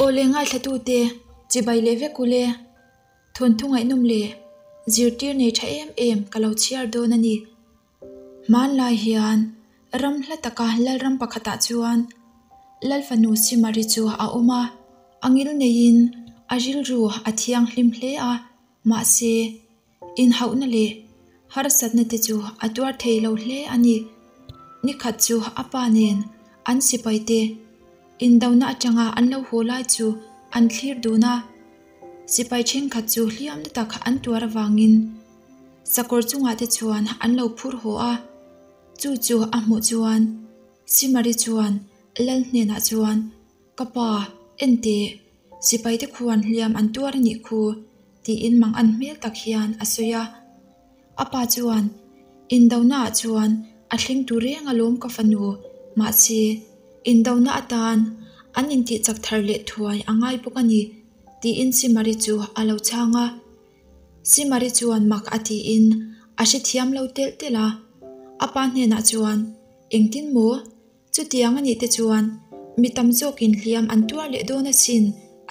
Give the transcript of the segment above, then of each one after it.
Awle ngaithlatute chibai leh vek ule. Thawnthu ngaihnawm leh zirtir nei tha em em ka lo chhiar dawn a ni. Hmanlai hian ram hla taka Lalram pakhatah chuan Lalfanu Simari chu a awm a, a ngil neiin a rilru a thianghlim hle a, mahse, inhauhna leh harsatna te chu a tuar thei lo hle a ni. Nikhat chu a pa nen an sipai te indona atanga an lo haw lai chu an thlir dun a, sipai thenkhat chu hliam na tak an tuar avangin sakawr chungah te chuan an lo phur haw a, chu chu a hmuh chuan Simari chuan Lal hnenah chuan, Ka pa, en teh, sipai te khuan hliam an tuar a nih khu, tiin mang an hmel tak hian a sawi a. A pa chuan, Indonaah chuan a thleng tur reng alawm ka fanu, mahse, indona atan an intih chak thar leh thuai a ngai bawk a ni, tiin Simari chu a lo chhang a. Simari chuan mak a tiin a hrethiam lo telh telh a. A pa hnenah chuan, Engtin maw? Chutiang a nih te chuan mi tam zawkin hliam an tuar leh dawn asin,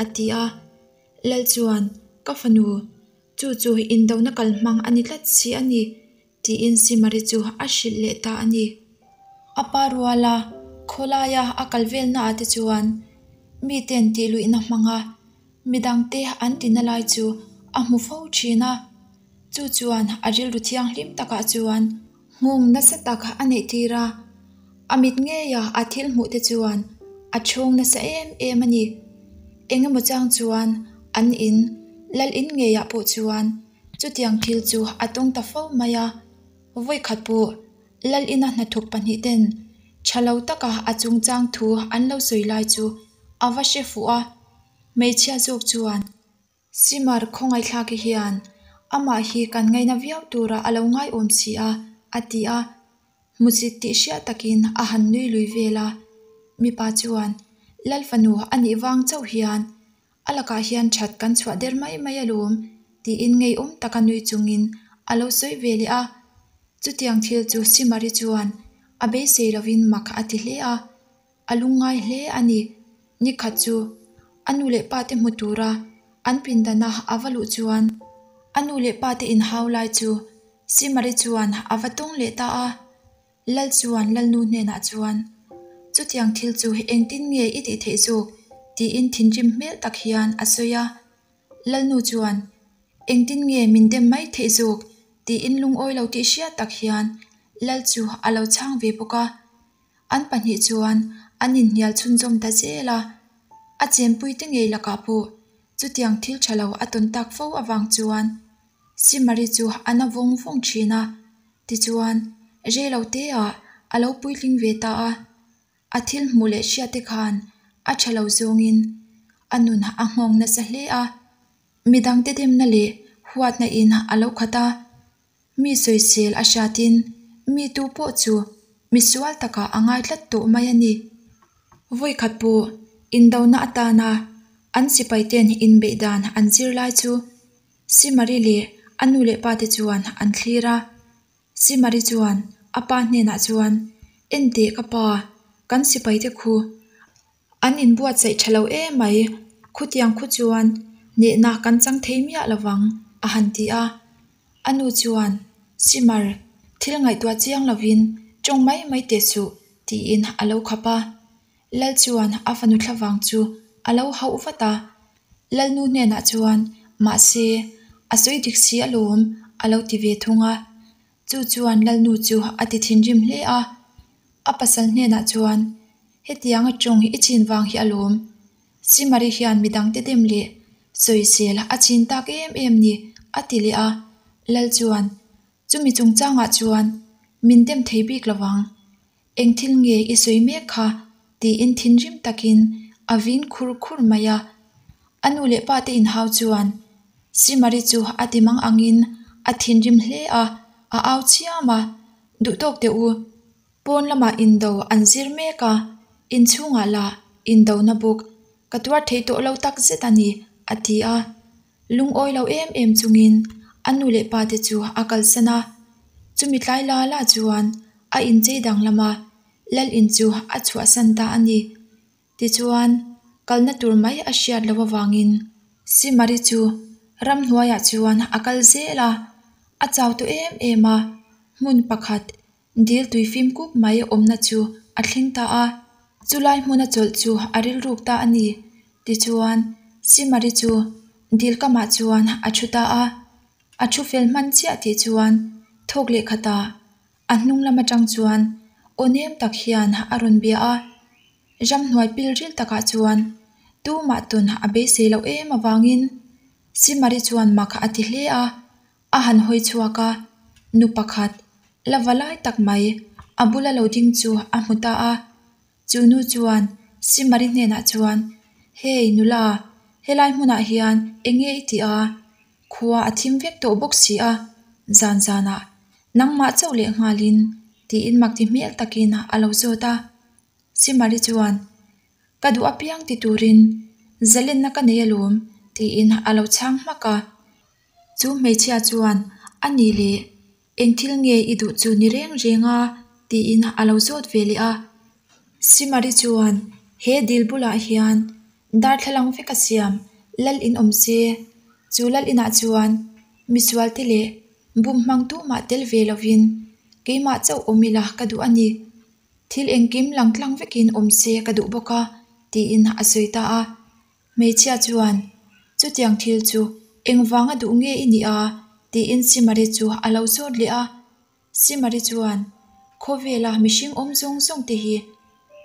a ti a. Lal chuan, Ka fanu, chu chu indona kal hmang a ni tlat si a ni, tiin Simari chu a hrilh leh ta a ni. A pa ruala khawlaia a kal velnaah te chuan miten tihluihna hmanga midangte an tina lai chu a hmu fo thin a. Chu chuan a rilru thianghlim takah chuan Nghawng nasa tak a neih tir a, a mit ngeia a thil hmuh te chuan a chhawng nasa em em a ni. Eng emaw chang chuan an in lal in ngeiah pawh chuan chutiang thil chu a tawng ta fo mai a. Vawikhat pawh lal ina hnathawk pahnih ten tha lo taka a chungchang thu an lo sawi lai chu a va hre fuh a, hmeichhia zawk chuan Simar khawngaihthlaki hian amah hi kan ngaina viau tura a lo ngaiawm si a, a ti a. Hmusit tih hriat takin a han nui lui vel a. Mipa chuan, Lal fanu a nih vang chauh hian a lakah hian that kan chhuah der mai mai alawm, tiin ngeiawm taka nui chungin a lo sawi ve leh a. Chutiang thil chu Simari chuan a beisei lovin mak a ti hle a. A lungngai hle a ni. Nikhat chu a nu leh pa te hmu tura an pindana a va luh chuan a nu leh pa te inhau lai chu Simari chuan a va tawng leh ta a. Lal chuan Lalnu hnenah chuan, Chutiang thil chu engtin nge i tih theih zawk? tiin thinrim hmel tak hian a sawi a. Lalnu chuan, Engtin nge min dem mai theih zawk? tiin lungawi lo tih hriat tak hian Lal chu a lo chhang ve bawk a. An pahnih chuan an inhnial chhunzawm ta zel a, a chenpuite ngei lakah pawh chutiang thil tha lo a tawn tak fo avang chuan Simari chu a na vawng vawng thin a, tichuan rei lo te ah a lo puitling ve ta a, a thil hmuh leh hriat te khan a tha lo zawngin a nun a nghawng nasa hle a, midangte demna leh huatna in a lo khat a. Mi sawisel a hriatin mi tu pawh chu misual takah a ngai tlat tawh mai a ni. Vawikhat pawh indona atana an sipaiten inbeih dan an zir lai chu Simari leh a nu leh pate chuan an thlir a. Simari chuan a pa hnenah chuan, Enteh ka pa, kan sipaite khu An inbuatsaih tha lo em mai, khutiang khu chuan hnehna kan chang thei miah lovang, a han ti a. A nu chuan, Simar, thil ngaihtuah chiang lovin tawng mai mai teh suh, tiin a lo khap a. Lal chuan a fanu thlavang chu a lo hauh vat a. Lalnu hnenah chuan, Mahse, a sawi dik si alawm, a lo ti ve thung a. Chu chuan Lalnu chu a ti thinrim hle a. A pasal hnenah chuan, Hetiang a tawng i chin vang hi alawm. Simari hian midangte dem leh sawisel a chin tak em em ni, a ti leh a. Lal chuan, Chumi chungchangah chuan min dem thei bik lovang. Eng thil nge i sawi mek kha? tiin thinrim takin a vin khur khur mai a. A nu leh pa te inhau chuan Simari chu a ti mang angin a thinrim hle a, a au chiam a, Duhtawk teh u, pawn lamah indo an zir mek a, inchhungah lah indona bawk ka tuar thei tawh lo tak zet a ni, a ti a. Lungawi lo em em chungin a nu leh pa te chu a kalsan a, chumi tlai la la chuan a inchei danglam a, Lal in chu a chhuahsan ta a ni. Tichuan, Kalna tur mai a hriat loh avangin Simari chu ramhnuaiah chuan a kal zel a, a chau tawh em em a, hmun pakhat dil tui fim kup mai awmna chu a thleng ta a. Chulai hmuna chawlh chu a rilruk ta a ni. Tichuan, Simari chu dil kamah chuan a thu ta a. A thu fel hman chiah tih chuan thawk leh khatah a hnung lam atang chuan aw nem tak hian a rawn bia a. Ramhnuai pil ril takah chuan tumah tawn a beisei loh em avangin Simari chuan mak a ti hle a, a han hawi chhuak a, nu pakhat la va lai tak mai a bula lo ding chu a hmu ta a. Chu nu chuan Simari hnenah chuan, Hey nula, helai hmunah hian eng nge i tih a? Khua a thim vek tawh bawk si a, zan zanah nangmah chauh leh nghalin tiin mak ti hmel takin a lo zawt a. Simari chuan, Ka duh apiang ti turin zalenna ka nei alawm tiin a lo chhang hmak a. Chu hmeichhia chuan, A nih leh, eng thil nge i duh chu ni reng reng a? tiin a lo zawt ve leh a. Simari chuan, He dil bulah hian darthlalang vek a siam, lal in awm se. Chu lal inah chuan misualte leh bum hmang tumah tel ve lovin keimah chauh awm ila ka duh a ni. Thil engkim lang tlang vekin awm se ka duh bawk a, tiin a sawi ta a. Hmeichhia chuan, Chutiang thil chu engvanga duh nge i nih a? tiin Simari chu a lo zawt leh a. Simari chuan, Khawvela mihring awm zawng zawng te hi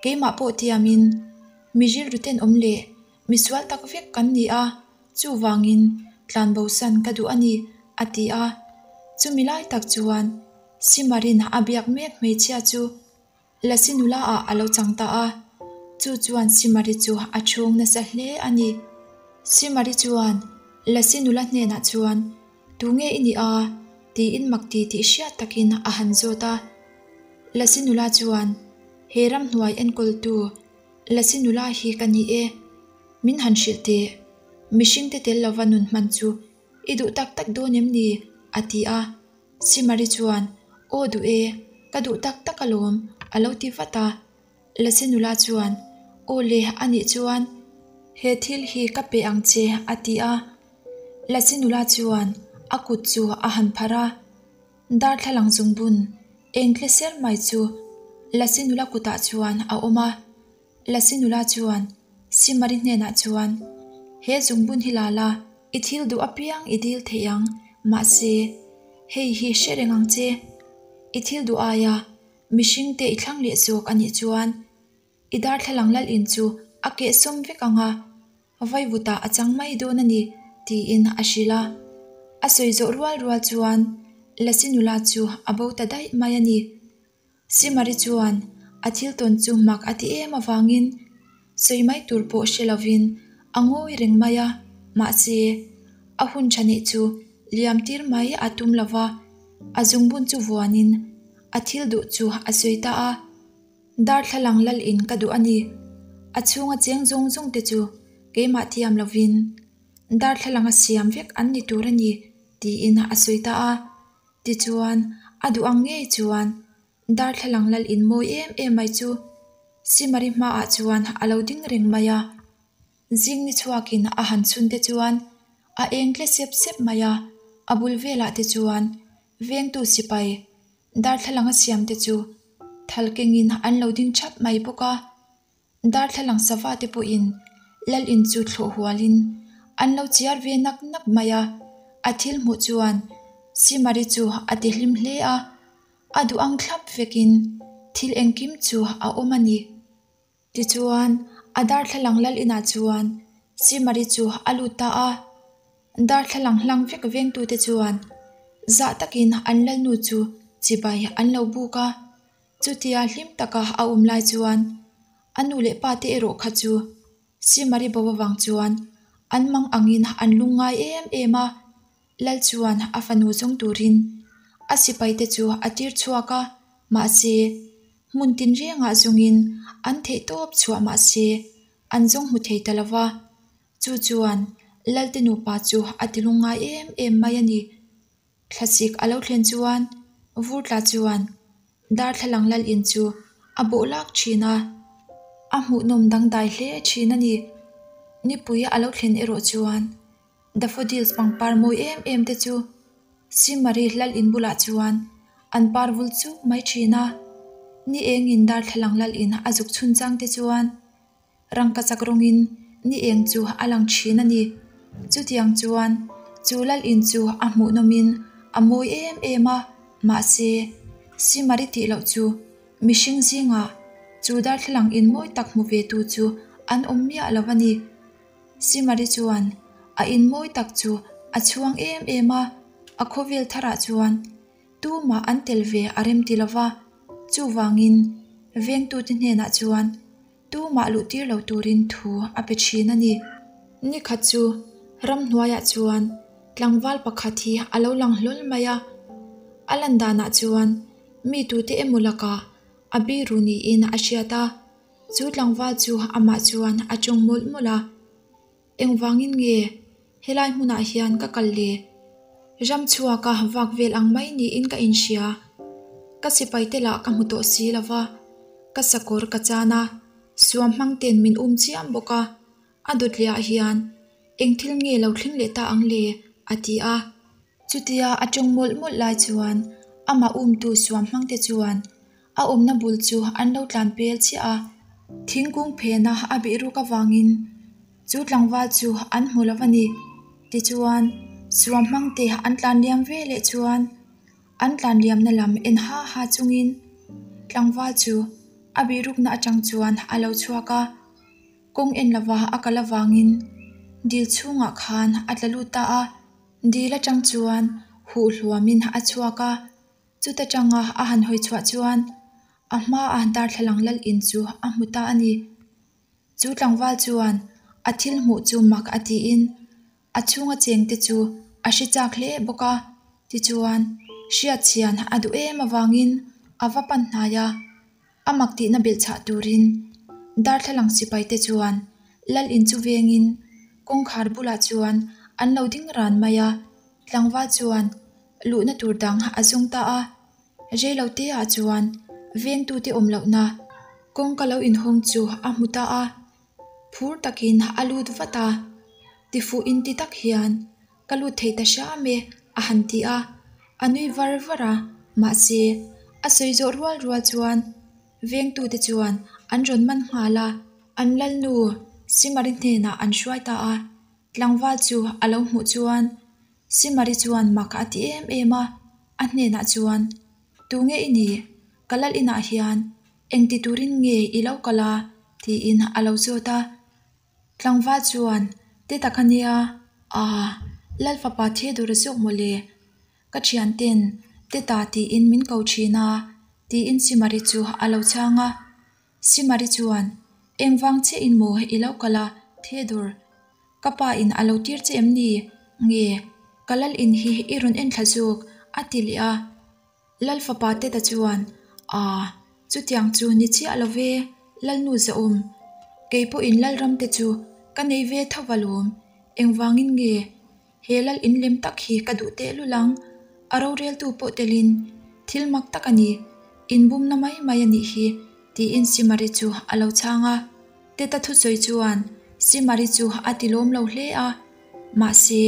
keimah pawh tiamin mi rilru tenawm leh misual tak vek kan ni a, chuvangin tlanbosan ka duh a ni, a ti a. Chumi lai tak chuan Simarin a biak mek hmeichhia chu Lasi nula ah a lo chang ta a, chu chuan Simari chu a chhung nasa hle a ni. Simari chuan Lasi nula hnenah chuan, Tunge i nih a? tiin mak ti tih hriat takin a han zawt a. Lasi nula chuan, He ramhnuai enkawltu Lasi nula hi ka ni e. Min han hrilh teh. Mihringte tel lova nun hman chu i duh tak tak dawn em ni? a ti a. Simari chuan, Aw duh e, ka duh tak tak alawm, a lo ti vat a. Lasi nula chuan, Aw le, a nih chuan he thil hi ka pe ang che, a ti a. Lasi nula chuan a kut chu a han pharh a. Darthlalang zungbun eng tle ser mai chu Lasi nula kutah chuan a awm a. Lasi nula chuan Simari hnenah chuan, He zungbun hi la la, i thil duh apiang i dil thei ang, mahse, hei hi hre reng ang che. I thil duh aia mihringte i thlang leh zawk a nih chuan i darthlalang lal in chu a kehsawm vek ang a, vaivutah a chang mai dawn a ni, tiin a hrilh a. A sawi zawh rual rual chuan Lasi nula chu a bo ta daih mai a ni. Simari chuan a thil tawn chu mak a ti em avangin sawi mai tur pawh hre lovin a ngawi reng mai a, mahse a hun tha neih chu liam tir mai a tum lo va, a zungbun chu vuanin a thil duh chu a sawi ta a. Darthlalang lal in ka duh a ni, a chhunga cheng zawng zawng te chu keimah thiam lovin darthlalang a siam vek an ni tur a ni tiin a sawi ta a. Tichuan, a duh ang ngei chuan darthlalang lal in mawi em em mai chu Simari hmaah chuan a lo ding reng mai a. Zing ni chhuakin a han chhun te chuan a eng tle sep sep mai a, a bul velah te chuan vengtu sipai darthlalang a siam te chu thal kengin an lo ding thap mai bawk a. Darthlalang sava te pawhin lal in chu thlawh hualin an lo chiar ve nak nak mai a, a thil hmuh chuan Simari chu a ti hlim hle a, a duh ang thlap vekin thil engkim chu a awm a ni. Tichuan a darthlalang lal inah chuan Simari chu a lut ta a, darthlalang hlang vek vengtute chuan zah takin an lalnu chu chibai an lo buk a. Chutia hlim taka a awm lai chuan a nu leh pa te erawh kha chu Simari bo avang chuan an mang angin an lung ngai em em a, Lal chuan a fanu zawng turin a sipai te chu a tir chhuak a, mahse hmun tinrengah zawngin an theih tawp chhuah mahse an zawng hmu thei ta lo va, chu chuan Lalte nupa chu a ti lung ngai em em mai a ni. Thlasik a lo thlen chuan Vurtla chuan darthlalang lal in chu a bawh lak thin a, a hmuhnawm dangdai hle thin a ni. Nipui a lo thlen erawh chuan daffodils pangpar mawi em em te chu Simari lal in bulah chuan an par vul chuk mai thin a. Ni engin darthlalang lal in a zuk chhun chang te chuan Rangkachak rawngin ni eng chu a lang thin a ni. Chutiang chuan chu lal in chu a hmuhnawmin a mawi em em a, mahse Simari tih loh chu mihring zingah chu darthlalang in mawi tak hmu ve tu chu an awm miah lo a ni. Simari chuan a in mawi tak chu a chhuang em em a, a khawvel tharah chuan tumah an tel ve a rem ti lova, chuvangin vengtute hnenah chuan Tumah luh tir lo turin thu a pe thin a ni. Nikhat chu ramhnuaiah chuan tlangval pakhat hi a lo lang hlawl mai a. A lan danah chuan mi tute emaw lakah a biru niin a hriat a. Chu tlangval chu amah chuan a tawng mawlh mawlh a. Engvangin nge helai hmunah hian ka kal le? Ram chhuaka vak vel ang mai niin ka inhria. Ka sipai te lah ka hmu tawh si lo va, ka sakawr ka chan a, suam hmang ten min um chiam bawk a, a dawtliah hian eng thil nge lo thleng leh ta ang le? a ti a. Chutia a tawng mawlh mawlh lai chuan amah umtu suam hmang te chuan a awmna bul chu an lo tlan pel chiah a, thingkung phena a bih ruk avangin chu tlangval chu an hmu lo a ni. Tichuan, suam hmang te an tlan liam ve leh chuan an tlan liamna lam en ha ha chungin tlangval chu a bih rukna atang chuan a lo chhuak a, kawng en lova a kal avangin dil chhungah khan a tla lut ta a, dil atang chuan huh hluamin a chhuak a. Chuta tanga a han hawi chhuah chuan a hmaa darthlalang lal in chu a hmu ta a ni. Chu tlangval chuan a thil hmuh chu mak a tiin a chhunga chengte chu a hre chak hle bawk a. Tichuan, hriatchhian a duh em avangin a va pan hnai a. A mak tihna belh chhah turin darthlalang sipai te chuan lal in chu vengin kawngkhar bulah chuan an lo ding ran mai a. Tlangval chuan luhna tur dang a zung ta a, reilo te ah chuan vengtute awm lohna kawngka lo inhawng chu a hmu ta a, phur takin a lut vat a, tifuh inti tak hian ka lut thei ta hram e a han ti a, a nui var var a, mahse a sawi zawh rual rual chuan vengtute chuan an rawn man nghal a, an lalnu Simari hnenah an hruai ta a, tlangval chu a lo hmuh chuan Simari chuan mak a ti em em a, a hnenah chuan, Tunge i nih? Ka lal inah hian engti turin nge i lo kal a? tiin a lo zawt a. Tlangval chuan, Te tak a nia, aa, lal fapa Theodore zawk maw le? Ka thianten te ta tiin min ko thin a, tiin Simari chu a lo chhang a. Simari chuan, Engvang chiahin maw i lo kal a, Theodore? Ka pa in a lo tir che em ni? Nge, ka lal in hi i rawn en thla zawk, a ti leh a. Lal fapa Teta chuan, Aa, chutiang chu ni chiah lo ve, Lalnu Zahawm. Kei pawhin Lalram te chu ka nei ve tho va lawm. Engvangin nge he lal in lem tak hi ka duh tehlul ang? A roreltu pawh telin thil mak tak a ni, inbumna mai mai a nih hi, tiin Simari chu a lo chhang a. Teta thusawi chuan Simari chu a ti lawm lo hle a, mahse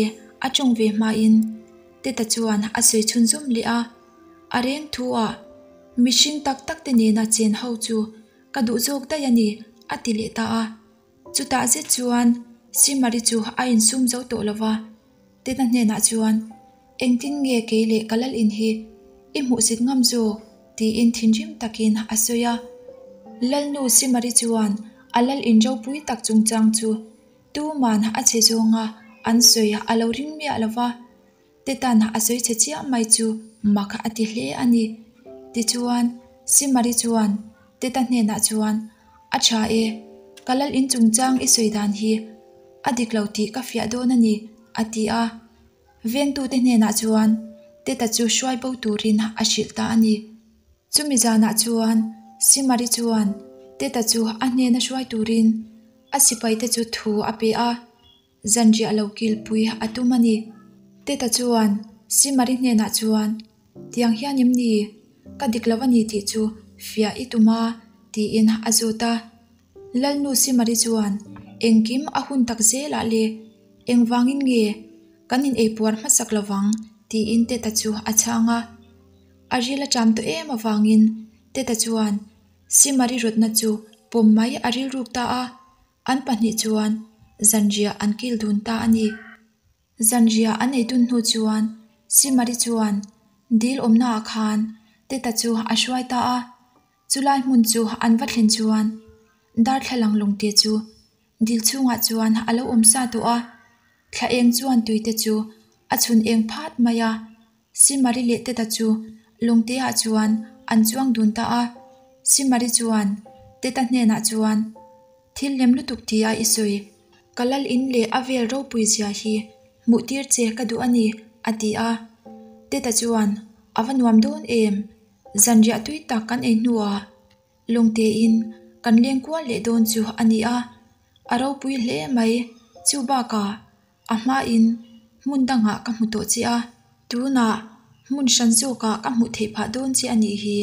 a tawng ve hmain Teta chuan a sawi chhunzawm leh a, A reng thu ah mihring tak tak te nena chen ho chu ka duh zawk daih a ni, a ti leh ta a. Chutah zet chuan Simari chu a insum zo tawh lo va, Teta hnenah chuan, Engtin nge kei leh ka lal in hi i hmuhsit ngam zawk? tiin thinrim takin a sawi a. Lalnu Simari chuan a lal in ropui tak chungchang chu tuman a chhe zawnga an sawi a lo ring miah lo va, Tetan a sawi chhe chiah mai chu mak a ti hle a ni. Tichuan, Simari chuan Teta hnenah chuan, A tha e, ka lal in chungchang i sawi dan hi a dik lo tih ka fiah dawn a ni, a ti a. Vengtute hnenah chuan Teta chu hruai bo turin a hrilh ta a ni. Chumi zanah chuan Simari chuan Teta chu a hnena hruai turin a sipaite chu thu a pe a, zanriah lo kilpui a tum a ni. Teta chuan Simari hnenah chuan, Tiang hian em ni? Ka dik lo a ni tih chu fiah i tum a, tiin a zawt a. Lalnu Simari chuan. Engkim a hun tak zelah le engvangin nge kan in eipuar hmasak lovang tiin Teta chu a chhang a. A ril a ṭam tawh em avangin Teta chuan Simari rawtna chu pawm mai a rilruk ta a, an pahnih chuan zanriah an kil dun ta a ni. Zanriah an ei dun hnu chuan Simari chuan dil awmnaah khan Teta chu a hruai ta a, chulai hmun chu an va thlen chuan darthlalang lungte chu dil chhungah chuan a lo awm sa tawh a, thla eng chuan tuite chu a chhun eng phat mai a. Simari leh Teta chu lungteah chuan an chuang dun ta a, Simari chuan Teta hnenah chuan, Thil lem lutuk tia i sawi, ka lal in leh a vel ropui zia hi hmuh tir che ka duh a ni, a ti a. Teta chuan, A va nuam dawn em? Zanriah tui tak kan ei hnuah lungtein kan leng kual leh dawn chu a ni a, a ropui hle mai, chu bakah A hmain hmun dangah ka hmu tawh che a, tunah hmun hran zawkah ka hmuh theih phah dawn che a nih hi.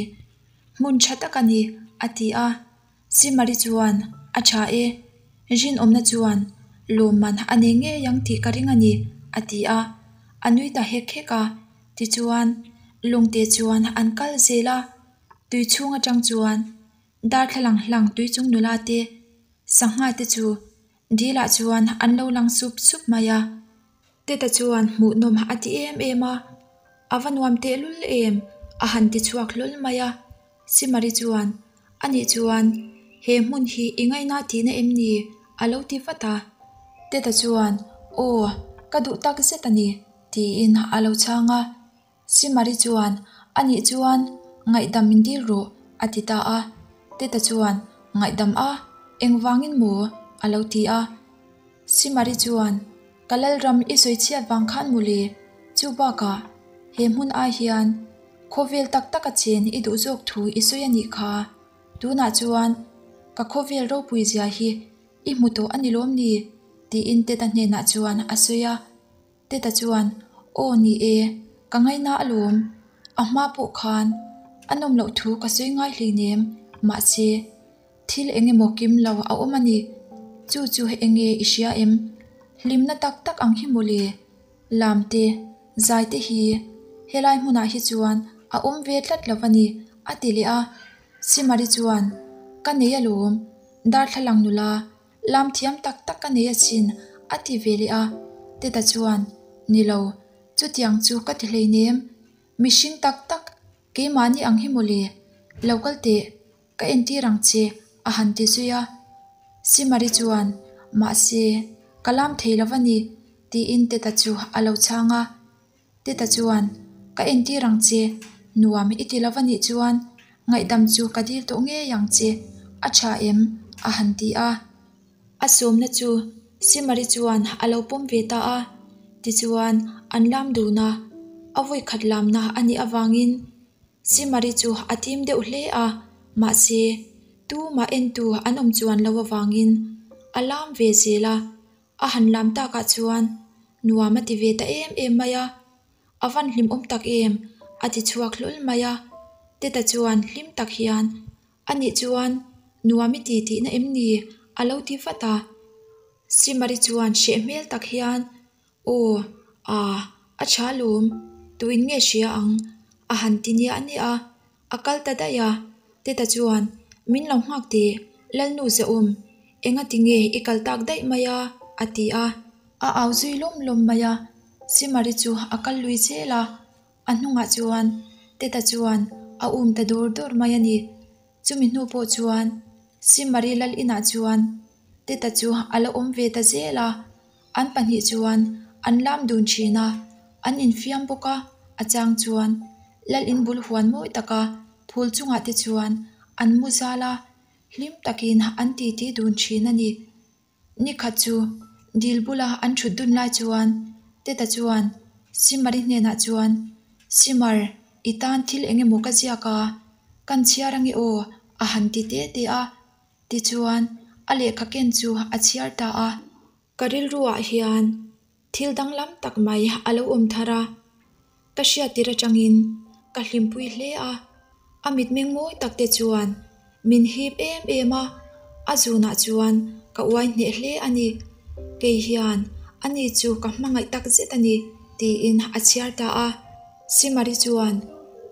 Hmun tha tak a ni, a ti a. Simari chuan, A tha e, rinawmna chuan lawmman a nei ngei ang tih ka ring a ni, a ti a. A nui ta hek hek a. Tichuan, lungte chuan an kal zel a, tui chhung atang chuan darthlalang hlang tui chung nula te, sangha te chu Dil ah chuan an lo lang sup sup mai a, Teta chuan hmuhnawm a ti em em a, a va nuam tehlul em a han ti chhuak hlawl mai a, Simari chuan anih chuan he hmun hi i ngaina tihna em ni a lo ti vat a, Teta chuan aw ka duh tak zet a ni tiin a lo chhang a. Simari chuan, Anih chuan, ngaihdam min dil rawh, a ti ta a. Teta chuan, Ngaihdam a? Engvangin maw? a lo ti a. Simari chuan, Ka Lalram i sawi chhiat vang khan mawle, chu bakah he hmun ai hian khawvel tak taka chen i duh zawk thu i sawi a nih kha. Tunah chuan ka khawvel ropui zia hi i hmu tawh a ni lawm ni? tiin Teta hnenah chuan a sawi a. Teta chuan, Aw ni e, ka ngaina alawm. A hma pawh khan a nawm loh thu ka sawi ngai hleinem, mahse, thil eng emaw kim lo a awm a ni. Chu chu eng nge i hria em? Hlimna tak tak ang hi mawle. Lam te, zai te hi helai hmunah hi chuan a awm ve tlat lo a ni, a ti leh a. Simari chuan, Ka nei alawm, darthlalang nula Lam thiam tak tak ka nei asin, a ti ve leh a. Teta chuan, Ni lo, chutiang chu ka ti hleinem. Mihring tak tak, keimahni ang hi mawle. Lo kal teh, ka entir ang che, a han ti zui a. Simari chuan, Mahse, ka lam thei lo va ni, tiin Teta chu a lo chhang a. Teta chuan, Ka entir ang che, nuam i ti lo va nih chuan ngaihdam chu ka dil tawh ngei ang che, a tha em? a han ti a. A sawmna chu Simari chuan a lo pawm ve ta a, tichuan an lam dun a, a vawikhat lamna a nih avangin Simari chu a tim deuh hle a, mahse tumah entu an awm chuan lo avangin a lam ve zel a. A han lam takah chuan nuam a ti ve ta em em mai a, a van hlimawm tak em a ti chhuak hlawl mai a, Teta chuan hlim tak hian anih chuan nuam i ti tihna em ni a lo ti vat a, Simari chuan hreh hmel tak hian aw aa a tha lawm tuin nge hria ang a han ti niah niah a. A kal ta daih a, Teta chuan, Min lo nghak teh, Lalnu Zahawm, enga ti nge i kal tak daih mai a? a ti a. A au zui lawm lawm mai a, Simari chu a kal lui zel a, a hnungah chuan Teta chuan a um ta dur dur mai a ni. Chumi hnu pawh chuan Simari lal inah chuan Teta chu a la awm ve ta zel a, An pahnih chuan an lam dun thin a, an infiam bawk a, a chang chuan lal in bul huan mawi taka phul chungah te chuan an mu zal a, hlim takin an titi dun thin a ni. Nikhat chu dil bula an thut dun lai chuan Teta chuan Simari hnenah chuan, Simar, i tan thil eng emaw ka ziak a, kan chhiar ange aw a han ti te te a. Tichuan, a lehkha ken chu a chhiar ta a. Ka rilruah hian thil danglam tak mai a lo awm thar a, ka hriattir atangin ka hlimpui hle a. A mitmeng mawi tak te chuan min hip em em a. A zunah chuan ka uai hneh hle a ni. Kei hian ani chu ka hmangaih tak zet a ni, tiin a chhiar ta a. Simari chuan,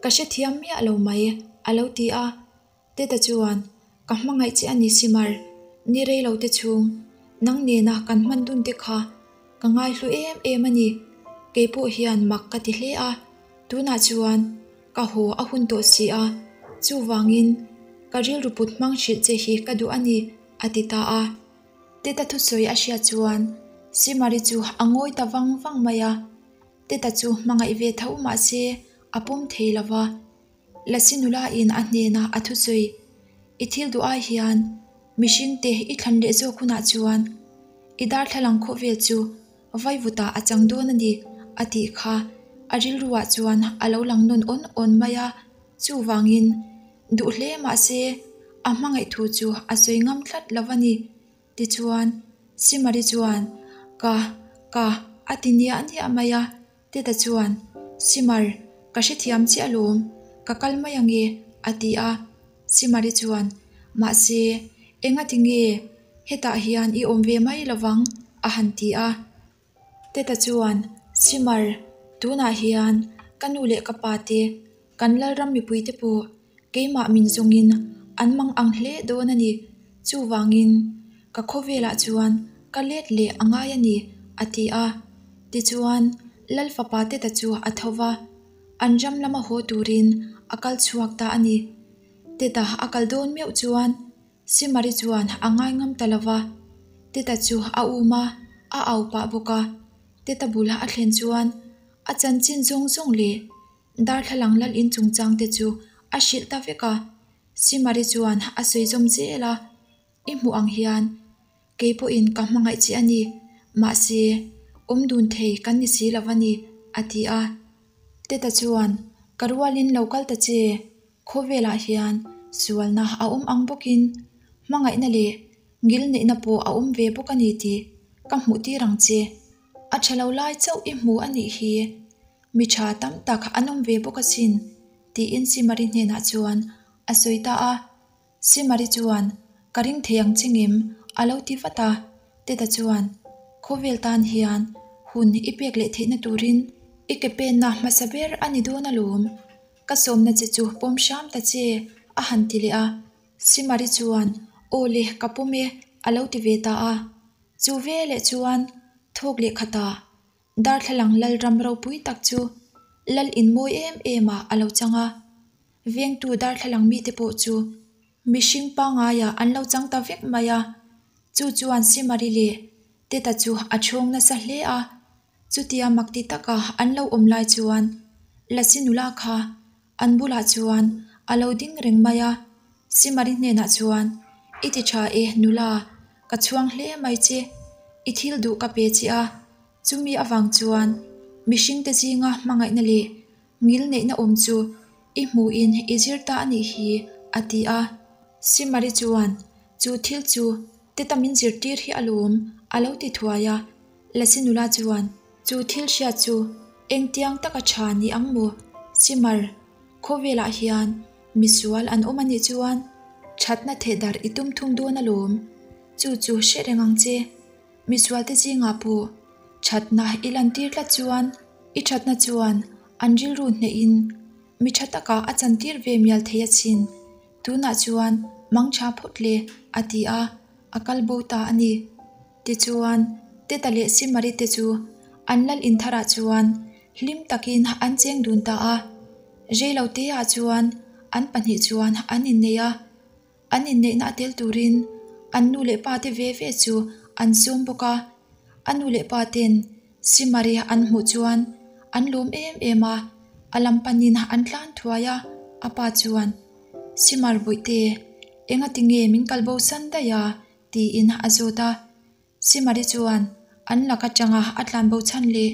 Ka hrethiam miah lo mai, a lo ti a. Teta chuan, Ka hmangaih che a ni Simar, ni rei lo te chhung, nang nena kan hman dun te kha ka ngaihlu em em a ni. Kei pawh hian mak ka ti hle a, tunah chuan ka haw a hun tawh si a, chuvangin ka rilru put hmang hrilh che hi ka duh a ni, a ti ta a. Teta thusawi a hriat chuan Simari chu a ngawi ta vang vang mai a, Teta chu hmangaih ve tho mahse a pawm thei lo va. Lasi nula in a hnena a thusawi, I thil duh ai hian mihring te i thlan leh zawk hunah chuan i darthlalang khawvel chu vaivutah a chang dawn a ni, a tih kha a rilruah chuan a lo lang nawn awn awn mai a, chuvangin duh hle mahse a hmangaih thu chu a sawi ngam tlat lo a ni. Tichuan Simari chuan, Ka, ka, a ti niah niah mai a. Teta chuan, Simar, ka hrethiam chiah alawm, ka kal mai ange, a ti a. Simari chuan, Mahse, engati nge hetah hian i awm ve mai lovang? a han ti a. Teta chuan, Simar, tunah hian ka nu leh ka pa te, kan Lalram mipuite pawh keimah min zawngin an mang ang hle dawn a ni. Chuvangin, ka khawvelah chuan ka let leh a ngai a ni, a ti a. Tichuan, Lal fapa Teta chu a tho va, an ram lama haw turin a kal chhuak ta a ni. Teta a kal dawn meuh chuan Simari chuan a ngai ngam ta lo va, Teta chu a um a, a au pah bawk a. Teta bula a thlen chuan a chanchin zawng zawng leh darthlalang lal in chungchang te chu a hrilh ta vek a. Simari chuan a sawi zawm zel a, I hmuh ang hian kei pawhin ka hmangaih che a ni, mahse awm dun thei kan ni si lo a ni, a ti a. Teta chuan, Ka rualin lo kal ta che, Khawvelah hian sualna a awm ang bawkin hmangaihna leh ngilneihna pawh a awm ve bawk a ni tih ka hmuh tir ang che. A tha lo lai chauh i hmu a nih hi. Mi tha tam tak an awm ve bawk asin, tiin Simari hnenah chuan a sawi ta a. Simari chuan, Ka ring thei ang che ngem? a lo ti vat a. Teta chuan, Khawvel tan hian hun i pek leh theihna turin i ke penna hmasa ber a ni dawn alawm. Ka sawmna che chu pawm hram ta che, a han ti leh a. Simari chuan, Aw le, ka pawm e, a lo ti ve ta a. Chu veleh chuan thawk leh khatah darthlalang Lalram ropui tak chu Lal in mawi em em ah a lo chang a. Vengtu darthlalang mite pawh chu mihring pangaiah an lo chang ta vek mai a. Chu chuan Simari leh Teta chu a chhawng nasa hle a. Chutia mak ti taka an lo awm lai chuan Lasi nula kha an bulah chuan a lo ding reng mai a. Simari hnenah chuan, I ti tha e nula, ka chhuang hle mai che. I thil duh ka pe che a. Chumi avang chuan mihringte zinga hmangaihna leh ngil neihna awm chu i hmuhin i zir ta a nih hi, a ti a. Simari chuan chu thil chu Teta min zirtir hi alawm, a lo ti thuai a. Lasi nula chuan, Chu thil hriat chu engtiang taka tha ni ang maw? Simar, khawvelah hian misual an awm a nih chuan thatna thehdarh i tum thung dawn alawm. Chu chu hre reng ang che. Misualte zingah pawh thatna i lantir tlat chuan i thatna chuan an rilru hnehin mi tha takah a chantir ve mial thei asin. Tunah chuan mang tha phawt le, a ti a, a kal bo ta a ni. Tichuan, Teta leh Simari te chu an lal in tharah chuan hlim takin an cheng dun ta a. Reilo teah chuan an pahnih chuan an innei a. An inneihna a tel turin an nu leh pa te ve ve chu an sawm bawk a. A nu leh pa ten Simari an hmuh chuan an lawm em em a, a lam panin an tlan thuai a, a pa chuan, Simar Bawihte, engati nge min kal bo san daih a? tiin a zawt a. Simari chuan an lak atanga a tlan bo chhan leh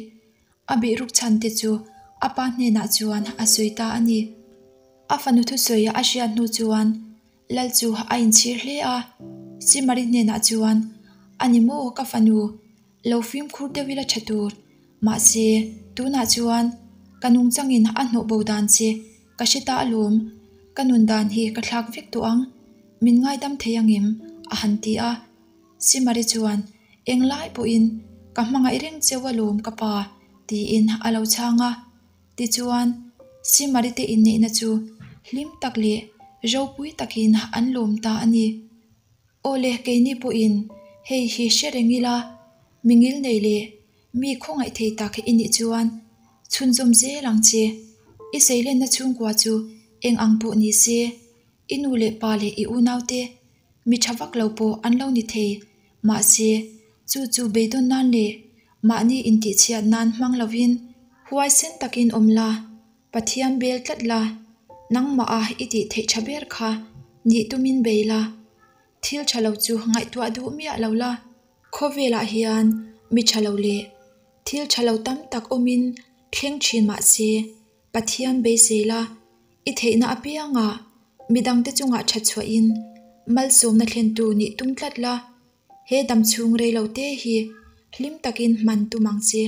a bihruk chhan te chu a pa hnenah chuan a sawi ta a ni. A fanu thusawi a hriat hnu chuan Lal chu a inchhir hle a, Simari hnenah chuan, A ni maw ka fanu, lo fimkhur deuh ila tha tur. Mahse, tunah chuan ka nungchangin a hnawh bo dan che ka hre ta alawm, ka nun dan hi ka thlak vek tawh ang, min ngaidam thei angem? A han ti a. Simari chuan, Englai pawhin ka hmangaih reng cheu alawm ka pa, tiin a lo chhang a. Tichuan, Simari te inneihna chu hlim tak leh ropui takin an lawm ta a ni. Awle, keini pawhin hei hi hre reng ila, mi ngilnei leh mi khawngaih thei tak i nih chuan chhunzawm zel ang che. I seilenna chhungkua chu eng ang pawh ni se, i nu leh pa leh i unaute mi tha vak lo pawh an lo ni thei. Mahse, chu chu beidawn nan leh mahni intihchhiat nan hmang lovin huaisen takin awm la. Pathian bel tlat la, nangmah a i tih theih tha ber kha nih tumin bei la, thil tha lo chu ngaihtuah duh miah lo la. Khawvelah hian mi tha lo leh thil tha lo tam tak awmin thleng thin mah se, Pathian beisei la, i theihna apiangah midangte chungah that chhuahin malsawmna thlentu nih tum tlat la, he damchhung rei lo te hi hlim takin hman tum ang che.